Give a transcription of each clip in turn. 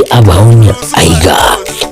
Abaonia aiga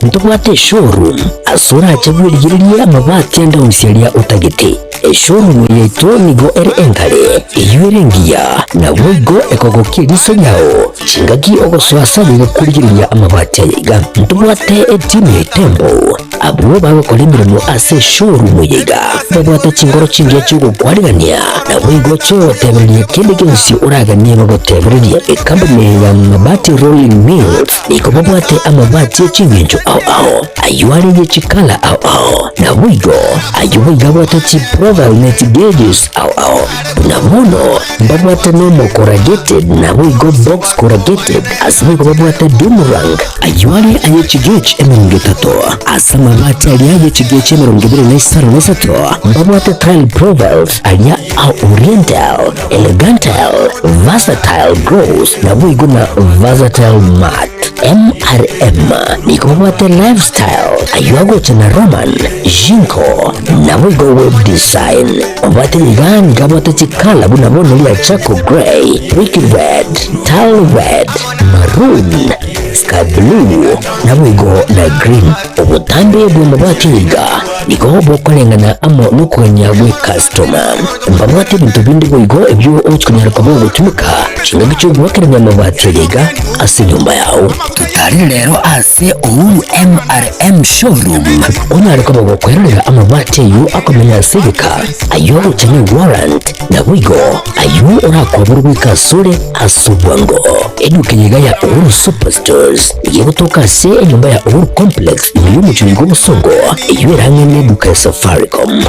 ntobwate eshowroom ase orache bwerigererie amabati ande onsi aria otagete. Eshowroom yaito nigo ere enkare, eyio ere engiya, naboigo ekogokia eriso riao chingaki ogosoa ase aye korigereria amabati aya iga. Ntobwate etimu ya Itembo abwo bagokora emeremo ase eshowroom eye iga, babwate chingoro chingiya chi'ogokwarigania, naboigo chi'ogotebereria kende gionsi oraganie bagotebererie. Ekampuni eye ya Mabati Rolling Mills nigo babwate amabati e chingencho ao ao, ayio are ye chikala ao ao, naboigo ayio boigo abwate chiprofile ne chigauges ao ao. Buna bono mbabwate normal corrugated naboigo box corrugated, ase boigo babwate doom rank, ayio are aye chigauge 30, ase amabati aria aye chigauge 23 na isato, mbabwate tile profiles aria a oriental, elegantal, versatile gloss, naboigo na versatile matte. MRM nigo babwate lifestyle, ayio agocha na Roman, Jinko, naboigo web design. Obwate iga nigo abwate chikala buna bono ria charcoal grey, brick red, tile red, maroon, sky blue, naboigo na green. Obotambe bw'amabati iga nigo bokoreng'ana amo nokogania gwe customer. Mbabwate ebinto binde boigo ebio ogochi konyara koba ogotumeka chingaki chi'ogoakerania amabati aya iga ase enyomba yao. Totarire rero ase Uhuru MRM Showroom onyare koba gokwerorera amabati ayio akomenya ase egeka, ayio agocha ne warrant, naboigo ayio orakwaborwe goika asore ase obwango. Eduka eye iga ya Uhuru Superstores nigo egotoka ase enyomba ya Uhuru Complex ime y'omochie oyo bw'obosongo, eyio ere ang'e neduka ya Safaricom.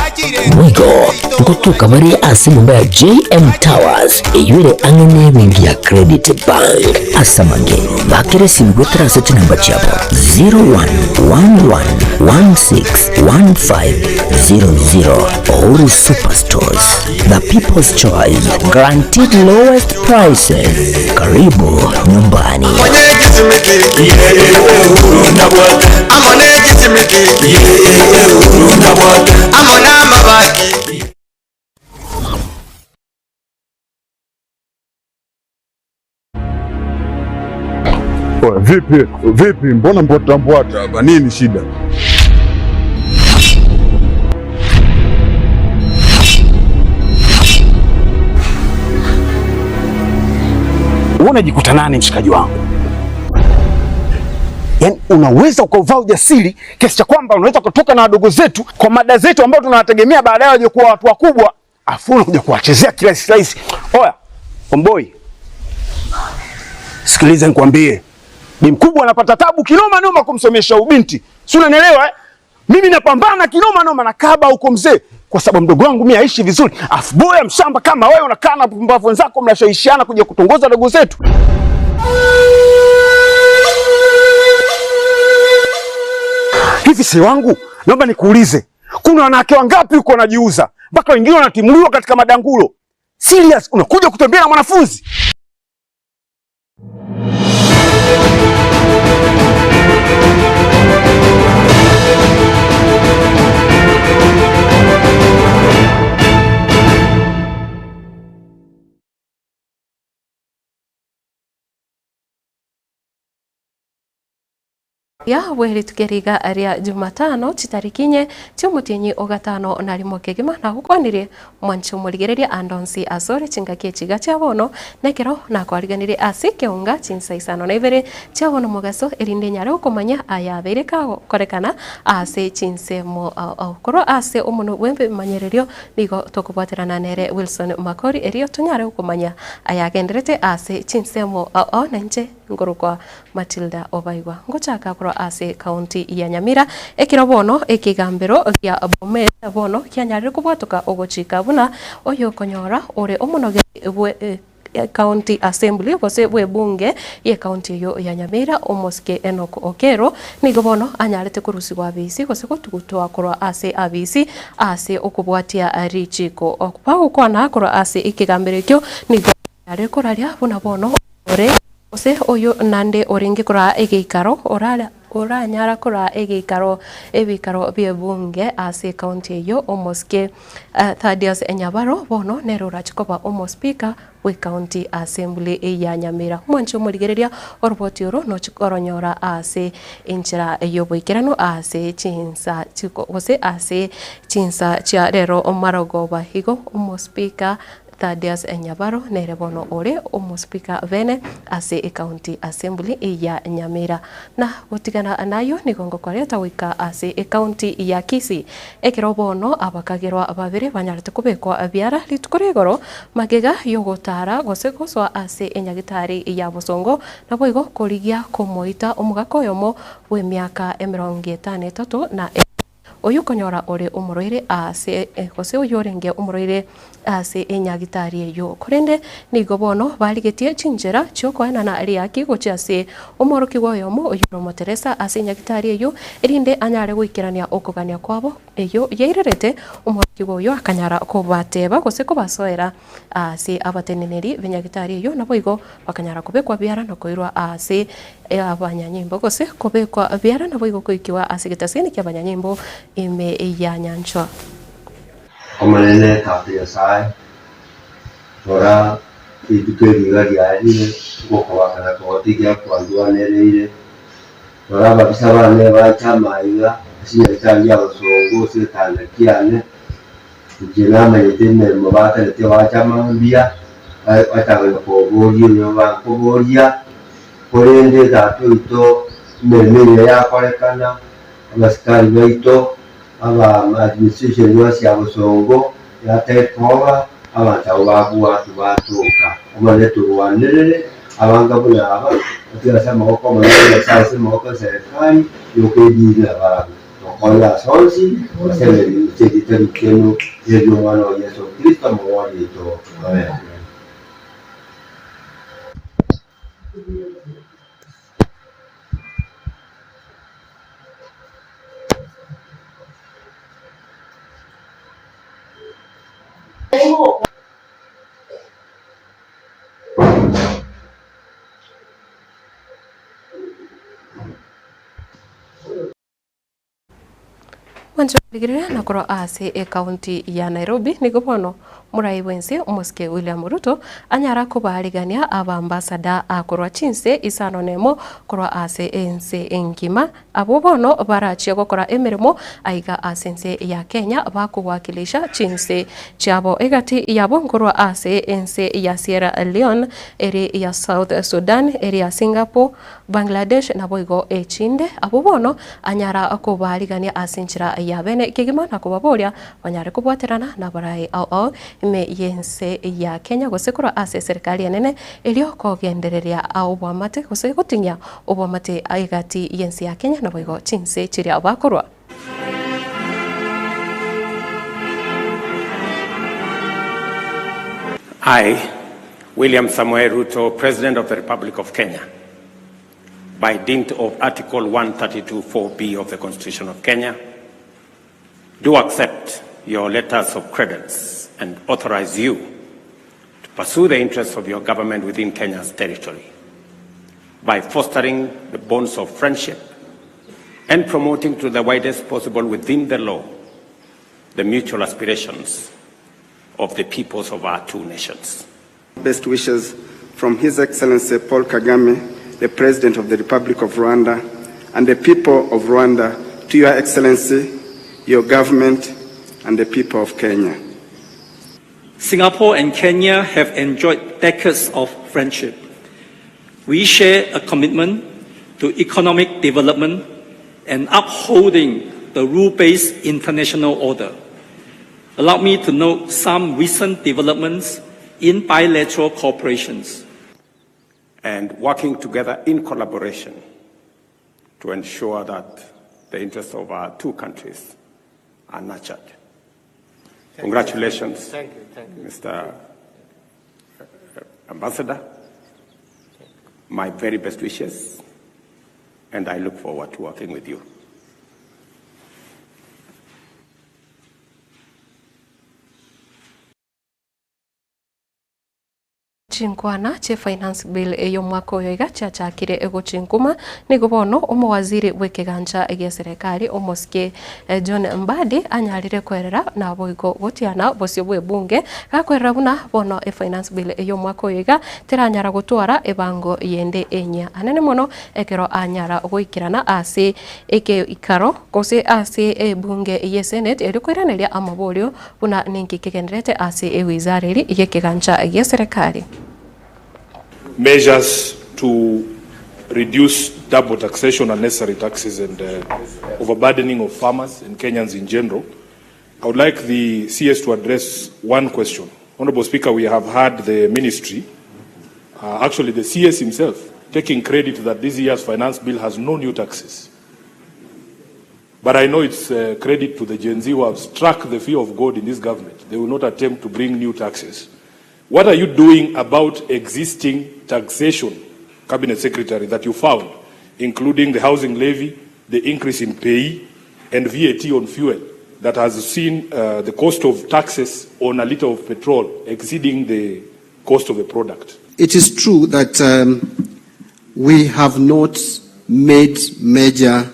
Boigo ngotoka bare ase enyomba ya JM Towers eyio ere ang'e nebenki ya Credit Bank. Ase amange, bakera esimi goetera ase chinamba chiabo 0111161500. Uhuru Superstores, the people's choice, guaranteed lowest prices. Karibu nyumbani. Oya, vipi vipi, mbona mbwata mbwata hapa? Nini shida? Wewe unajikuta nani mshikaji wangu? Yaani unaweza ukauvaa ujasiri kiasi cha kwamba unaweza kutoka na wadogo zetu kwa mada zetu ambao tunawategemea baadaye waje kuwa watu wakubwa, afu unakuja kuwachezea kirahisi rahisi. Oya, omboi, sikiliza nikwambie, bi mkubwa anapata tabu kinoma noma kumsomesha ubinti, si unanielewa eh? Mimi napambana kinoma noma na kaba huko mzee, kwa sababu mdogo wangu mimi aishi vizuri, afu boya mshamba kama wewe unakaa na pumbavu wenzako mnashawishiana kuja kutongoza dogo zetu. Hivi si wangu, naomba nikuulize, kuna wanawake wangapi huko wanajiuza mpaka wengine wanatimuliwa katika madangulo? Serious, unakuja kutembea na mwanafunzi? Ya bwe rituko riga ria Jumatano chitariki inye chi'omotienyi o gatano na rimo kegima nagokwanire mwanchi omorigereria andonsi asore chingaki echiga chia bono nekero nakwariganirie ase ekeunga chinsa isano na ibere chia bono mogaso erinde nyare okomanya ayabeire kagokorekana ase chinsemo korwa ase omono bw'ebimanyererio nigo tokobwaterana nere Wilson Makori erio tonyare okomanya ayagenderete ase chinsemo ao na inche nkorokwa Matilda Obaigwa ngochaka korwa ase kaunti ya Nyamira ekero bono ekegambero gia Bomet bono kianyarire kobwatoka ogochika buna oyo okonyora ore omonogeri bwe county assembly gose bw'ebunge ye county eyo ya Nyamira omosike Enock Okero nigo bono anyarete korusigwa abisi gose gotugutwa korwa ase abisi ase okobwatia richiko bagokwana korwa ase ekegambero ekio nigo anyarire koraria buna bono ore gose oyo nande orenge korwa egeikaro orara. Oranyara koraa egeikaro ebikaro bi'ebunge ase ekaunti eyio omosike Thaddeus Nyabaro bono nere orache koba omospika bw'ecounty assembly ya Nyamira. Mwanche omorigereria oroboti oro nochi koronyora ase enchera y'oboikeranu ase chinsa chiko gose ase chinsa chia rero marogoba. Igo omospika Thaddeus Nyabaro nere bono ore omosipika bene ase Ecounty Assembly ya Nyamira. Na gotigana nayio nigo ngokoreta goika ase Ecounty ya Kisii ekero bono abakagerwa babere banyarete kobekwa biara rituko ria igoro magega yogotara gose gosoa ase enyagitari ya Bosongo naboigo korigia komoita omogaka oyomo bw'emiaka emerongo etano etato na Oyokonyora ore omorwaire aase, gose oyorenge omorwaire ase enyagitari eyio. Korende nigo bono barigetie chinchera chi'okoenana riaki gochia ase omworokigwa oyomo oyore omoteresa ase enyagitari eyio, erinde anyare goikerania okogania kwabo. Eyio yairerete omworokigwa oyio akanyara kobateeba gose kobasoera ase abateneneri b'enyagitari eyio, naboigo bakanyara kobekwa biara na koirwa aase abanyanyimbo, gose kobekwa biara naboigo koikiwa ase egetasini ki'abanyanyimbo ime ya nyanchwa. Omonene Tata Nyasae, rora rituko eri iga riarire ngokobaka na kogotigia kwandwanereire. Rora ababisa bane bacha amaiga ase nyagetari y'abasongo ase egetanda kiane. Inche namanyete emeremo batenetie bacha mambia, batang'ana koboria oyo bankoboria, korende Tata oito emeremo eye yakorekana, abasikari baito, aba administration yonsi ya bosongo ya take over, abanto abwo babwatwa batoka. Omonene torwanerere abange buna aba, batige ase amaboko Omonene Nyasae ase amaboko eserekari, yoka edini nabarabwo. Tokonya ase onsi, ase engencho y'erieta richenu n'eri'Omwana oo Yeso Kristo Omong'wansi oito. Amen. Mwanche korigereria na korwa ase ekaunti ya Nairobi nigo bono morai bwense omosike William Ruto anyara kobaarigania abambasada korwa chinse isano nemo korwa ase ense engima abwo bono barachie gokora emeremo aiga ase ense ya Kenya bakowakilisha chinse chiabo egati yabo nkorwa ase ense ya Sierra Leone eri ya South Sudan eri ya Singapore Bangladesh naboigo echinde, abwo bono anyara kobaarigania ase enchera ya bene kegima na kobaboria banyare kobwaterana nabarai ao ao ime y'ense ya Kenya gose korwa ase eserikali enene erio kogendereria oboamate gose goting'ia oboamate egati y'ense ya Kenya naboigo chinse chiria bakorwa. I, William Samoei Ruto, President of the Republic of Kenya, by dint of Article 132.4b of the Constitution of Kenya, do accept your letters of credence and authorize you to pursue the interests of your government within Kenya's territory by fostering the bonds of friendship and promoting to the widest possible within the law the mutual aspirations of the peoples of our two nations. Best wishes from His Excellency Paul Kagame, the President of the Republic of Rwanda, and the people of Rwanda to Your Excellency, your government, and the people of Kenya. Singapore and Kenya have enjoyed decades of friendship. We share a commitment to economic development and upholding the rule-based international order. Allow me to note some recent developments in bilateral cooperations. And working together in collaboration to ensure that the interests of our two countries are nurtured. Thank Congratulations, thank you, thank you. Mr. Ambassador. My very best wishes, and I look forward to working with you. Chinkwana chie Finance Bill ey'omwaka oyo iga chiachakire gochinkuma, nigo bono omowaziri bw'ekegancha gi'eserekari omosike John Mbadi anyarire kwerera naboigo gotiana bosio bw'ebunge gakwerera buna bono eFinance Bill ey'omwaka oyo iga teranyara gotwara ebango yende enyia anene mono ekero anyara goikerana ase ekeikaro gose ase ebunge y'esenate erio koiraneria amaborio Buna ninki kegenderete ase ewizara eri y'ekegancha gi'eserekari. Measures to reduce double taxation, unnecessary taxes and overburdening of farmers and Kenyans in general. I would like the CS to address one question. Honorable Speaker, we have had the ministry, actually the CS himself, taking credit that this year's finance bill has no new taxes. But I know it's uh, credit to the Gen Z who have struck the fear of God in this government. They will not attempt to bring new taxes. What are you doing about existing taxation, Cabinet Secretary, that you found, including the housing levy, the increase in pay, and VAT on fuel that has seen uh, the cost of taxes on a litre of petrol exceeding the cost of the product? It is true that um, we have not made major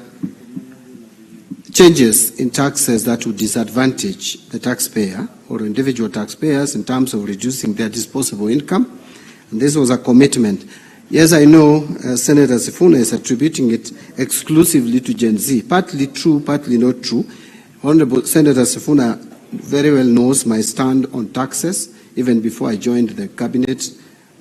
changes in taxes that would disadvantage the taxpayer or individual taxpayers in terms of reducing their disposable income. And this was a commitment. Yes, I know uh, Senator Sifuna is attributing it exclusively to Gen Z. Partly true, partly not true. Honorable Senator Sifuna very well knows my stand on taxes, even before I joined the cabinet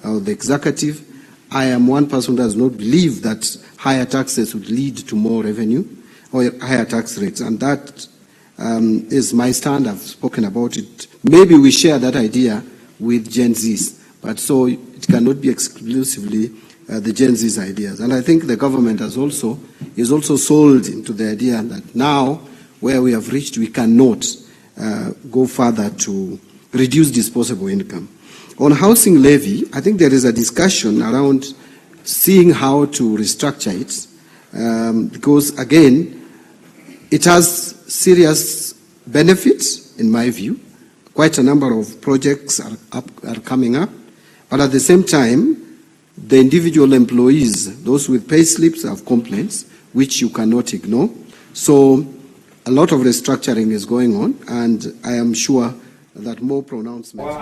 or the executive. I am one person who does not believe that higher taxes would lead to more revenue or higher tax rates. And that um, is my stand. I've spoken about it. Maybe we share that idea with Gen Zs, but so it cannot be exclusively uh, the Gen Z's ideas. And I think the government has also is also sold into the idea that now where we have reached, we cannot uh, go further to reduce disposable income. On housing levy, I think there is a discussion around seeing how to restructure it, um, because again, it has serious benefits, in my view. Quite a number of projects are, up, are coming up, but at the same time, the individual employees, those with pay slips, have complaints, which you cannot ignore. So a lot of restructuring is going on, and I am sure that more pronouncements.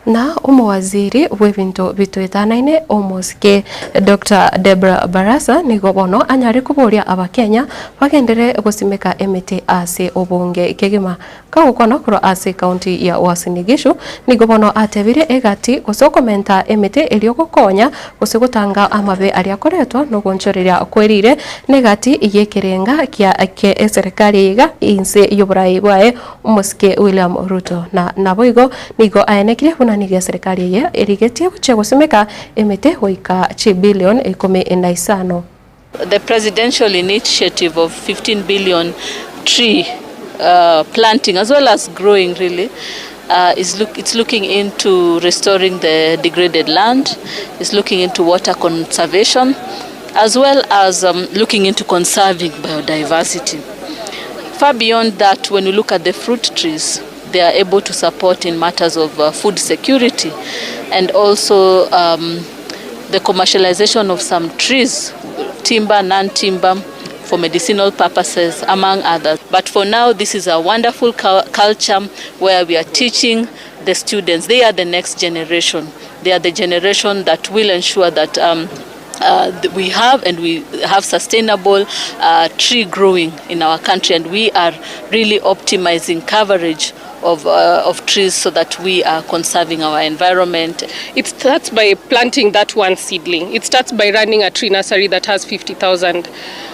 Na omowaziri bw'ebinto bitoetanaine omosike Doctor Deborah Barasa nigo bono anyare koboria abakenya bagenderere gosimeka emete ase obonge kegima. Kagokwana korwa ase ekaunti ya Uasin Gishu nigo bono atebire egati gose okomenta emete erio gokonya gose gotanga amabe aria akoretwa nogonchoreria kwerire negati yekerenga kia eserekari eye iga inse yoborai bwaye Omosike William Ruto na naboigo nigo aenekirie buna nigo eserekari eye erigetie gochia gosimeka emete goika chibillion ikomi na isano. The presidential initiative of 15 billion tree uh, planting as well as growing really uh, is look, it's looking into restoring the degraded land, it's looking into water conservation, as well as um, looking into conserving biodiversity. Far beyond that, when we look at the fruit trees, they are able to support in matters of uh, food security and also um, the commercialization of some trees, timber, non-timber, for medicinal purposes, among others. But for now, this is a wonderful culture where we are teaching the students. They are the next generation. They are the generation that will ensure that um, uh, we have and we have sustainable uh, tree growing in our country and we are really optimizing coverage of, uh, of trees so that we are conserving our environment. It starts by planting that one seedling. It starts by running a tree nursery that has 50,000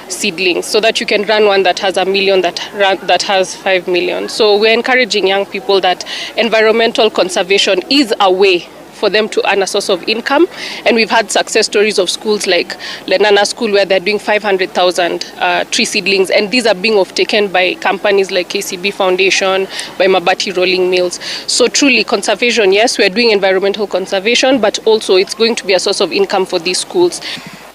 seedlings so that you can run one that has a million, that, run, that has 5 million. So we're encouraging young people that environmental conservation is a way for them to earn a source of income. And we've had success stories of schools like Lenana School where they're doing 500,000 uh, tree seedlings. And these are being taken by companies like KCB Foundation, by Mabati Rolling Mills. So truly conservation, yes, we're doing environmental conservation, but also it's going to be a source of income for these schools.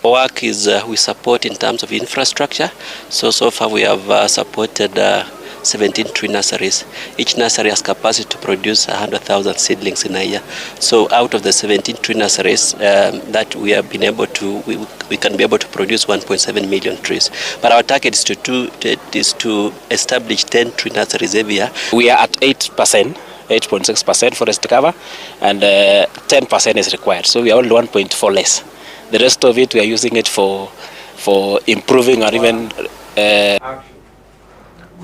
Work is uh, we support in terms of infrastructure. So, so far we have uh, supported uh, 17 tree nurseries. Each nursery has capacity to produce 100,000 seedlings in a year. So out of the 17 tree nurseries um, that we have been able to, we, we can be able to produce 1.7 million trees. But our target is to, do, is to establish 10 tree nurseries every year. We are at 8%. 8.6% forest cover and uh, 10% is required. So we are only 1.4 less. The rest of it we are using it for for improving or even uh,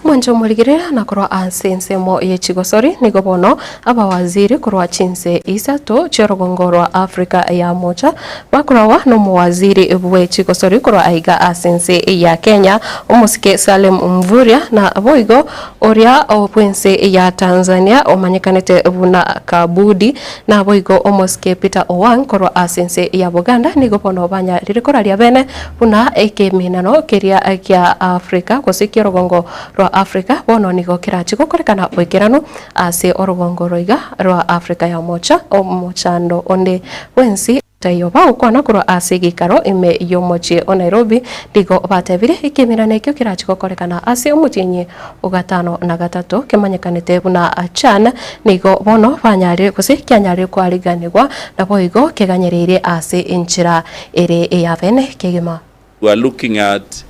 Mwanche omorigereria na korwa ase ensemo ye chigosori nigo bono abawaziri korwa chinse isato chi'orogongo rwa Africa ya Mocha bakoragwa nomowaziri bwe chigosori korwa aiga ase ense ya Kenya omosike Salim Mvurya na boigo oria bwense ya Tanzania omanyekanete buna Kabudi naboigo omosike Peter Owang korwa ase ense ya Buganda nigo bono banyarire koraria bene Buna ekemenano keria kia Africa gose ki'orogongo rwa Africa bono nigo kerachie gokorekana boikeranu ase orogongo roiga rwa Africa ya mocha omochando onde bwensi taiyo bagokwana korwa ase egeikaro ime y'omochie o Nairobi nigo batebire ekemenano ekio kerachie gokorekana ase omotienyi ogatano na gatato kemanyekanete buna Chan nigo bono banyarire gose kianyarire koariganigwa naboigo keganyereire ase enchera ere ey'abene kegima. We are looking at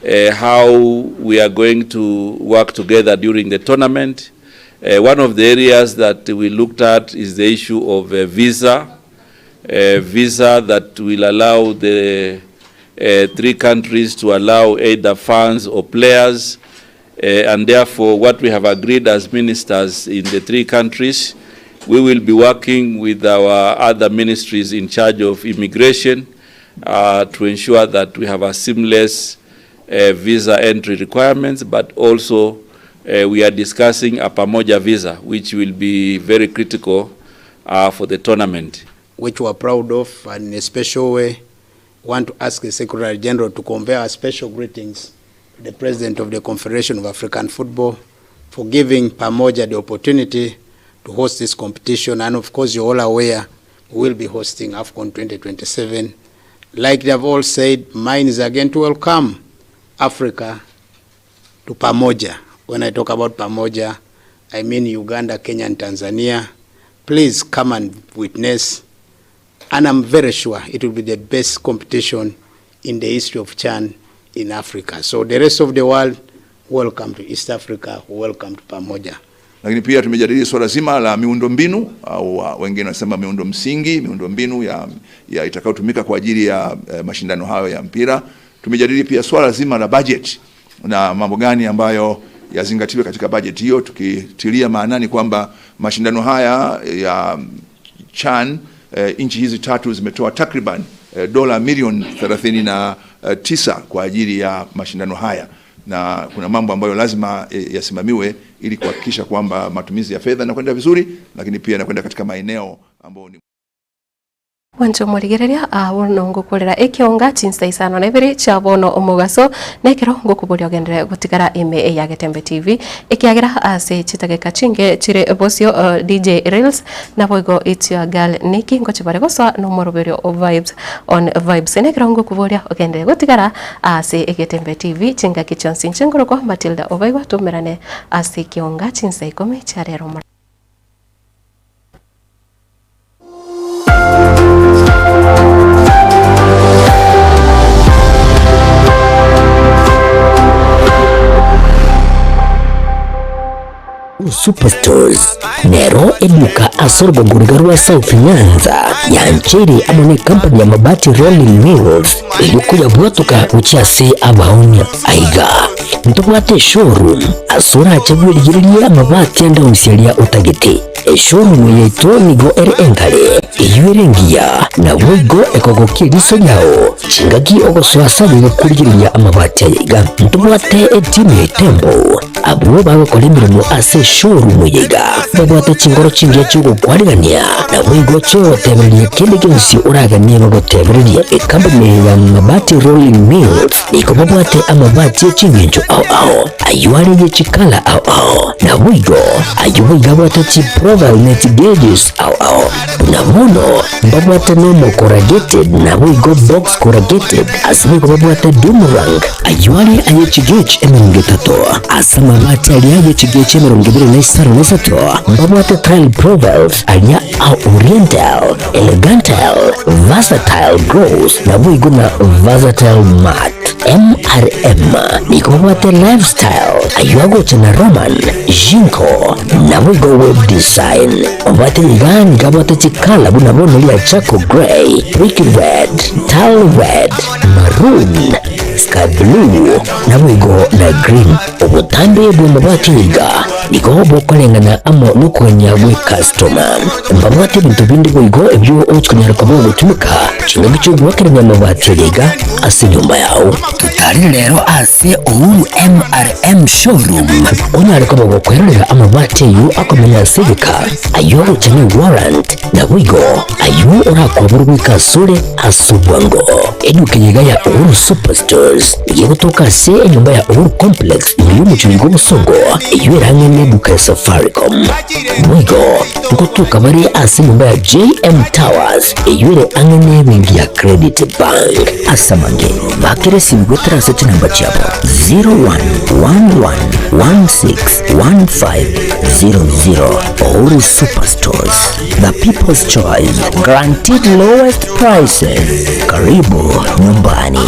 uh, how we are going to work together during the tournament. Uh, one of the areas that we looked at is the issue of a visa, a visa that will allow the uh, three countries to allow either fans or players. Uh, and therefore, what we have agreed as ministers in the three countries, we will be working with our other ministries in charge of immigration uh, to ensure that we have a seamless uh, visa entry requirements, but also uh, we are discussing a Pamoja visa, which will be very critical uh, for the tournament. Which we are proud of, and in a special way, want to ask the Secretary General to convey our special greetings to the President of the Confederation of African Football for giving Pamoja the opportunity to host this competition. And of course, you're all aware we will be hosting AFCON 2027. Like they have all said, mine is again to welcome Africa to Pamoja. When I talk about Pamoja, I mean Uganda, Kenya, and Tanzania. Please come and witness. And I'm very sure it will be the best competition in the history of CHAN in Africa. So the rest of the world, welcome to East Africa, welcome to Pamoja. Lakini pia tumejadili swala zima la miundombinu au uh, wengine wanasema miundo msingi, miundombinu ya, ya itakayotumika kwa ajili ya eh, mashindano hayo ya mpira. Tumejadili pia swala zima la budget na mambo gani ambayo yazingatiwe katika bajeti hiyo, tukitilia maanani kwamba mashindano haya ya CHAN eh, nchi hizi tatu zimetoa takriban eh, dola milioni 39 kwa ajili ya mashindano haya na kuna mambo ambayo lazima eh, yasimamiwe ili kuhakikisha kwamba matumizi ya fedha yanakwenda vizuri, lakini pia yanakwenda katika maeneo ambayo ni Mwanche omorigereria aa bono ngokorera ekeonga chinsa isano na ibere chia bono omogaso, na ekero ngokoboria ogenderere gotigara ime ya Getembe TV, ekiagera ase chitageka chinge chire bosio DJ Reels naboigo It's Your Girl Nikki ngochi bare gosoa nomoroberio o Vibes on Vibes. Na ekero ngokoboria ogenderere gotigara ase Egetembe TV chingaki chionsi inche nkorokwa Matilda Obaigwa toumerane ase ekeonga chinsa ikomi chia rero. Superstores nero eduka ase orogongo riga rwa South Nyanza yancheire amo ne company ya Mabati Rolling Mills erio koyabwatoka gochia ase abaonia. Aiga ntobwate eshowroom ase orache bwerigererie amabati ande onsi aria otagete. Eshowroom yaito nigo ere enkare, eyio ere engiya, naboigo ekogokia eriso riao chingaki ogosoa ase aye gokorigereria amabati aya iga. Ntobwate etimu ya Itembo abwo bagokora emeremo ase eshowroom eye iga, babwate chingoro chingiya chi'ogokwarigania, naboigo chi'ogotebereria kende gionsi oraganie bagotebererie. Ekampuni ya Mabati Rolling Mills nigo babwate amabati e chingencho ao ao, ayio are ye chikala ao ao, naboigo ayio boigo abwate chiprofile ne chigeges ao ao. Buna bono mbabwate nomo corrugated naboigo box corrugated, ase nigo babwate doom rank, ayio are aye chigauge emerongo etato ase. amabati aria ye chigecho 23 mbabwate tile profiles aria a Oriental, Elegantal, Versatile Gloss naboigo na Versatile Matte. MRM nigo babwate Lifestyle ayio agocha na Roman, Jinko naboigo Web Design. Obwate iga nigo abwate chikala buna bono ria Charcoal Grey, Brick Red, Tile Red, Maroon, Sky Blue naboigo na Green. Obotambe bw'amabati iga nigo bokoreng'ana amo nokogania gw'ecustoma. Mbabwate ebinto binde boigo ebio ogochikonyara koba ogotumeka chingaki chi'ogoakerania amabati aria iga ase enyomba yao. Totarire rero ase Uhuru MRM Showroom onyare koba gokwerorera amabati ayio akomenya ase egeka, ayio agocha ne warrant, naboigo ayio orakoborwe goika asore ase obwango. Eduka eye iga ya Uhuru Superstores nigo egotoka ase enyomba ya Uhuru Complex ime y'omochie oiga obosongo, eyio ere ang'e neduka ya Safaricom. Boigo ngotoka bare ase enyomba ya JM Towers eyio ere ang'e nebenki ya Credit Bank. Ase amange, bakera esimi goetera ase chinamba chiabo 0111161500. Uhuru Superstores, the people's choice, guaranteed lowest prices. Karibu nyumbani.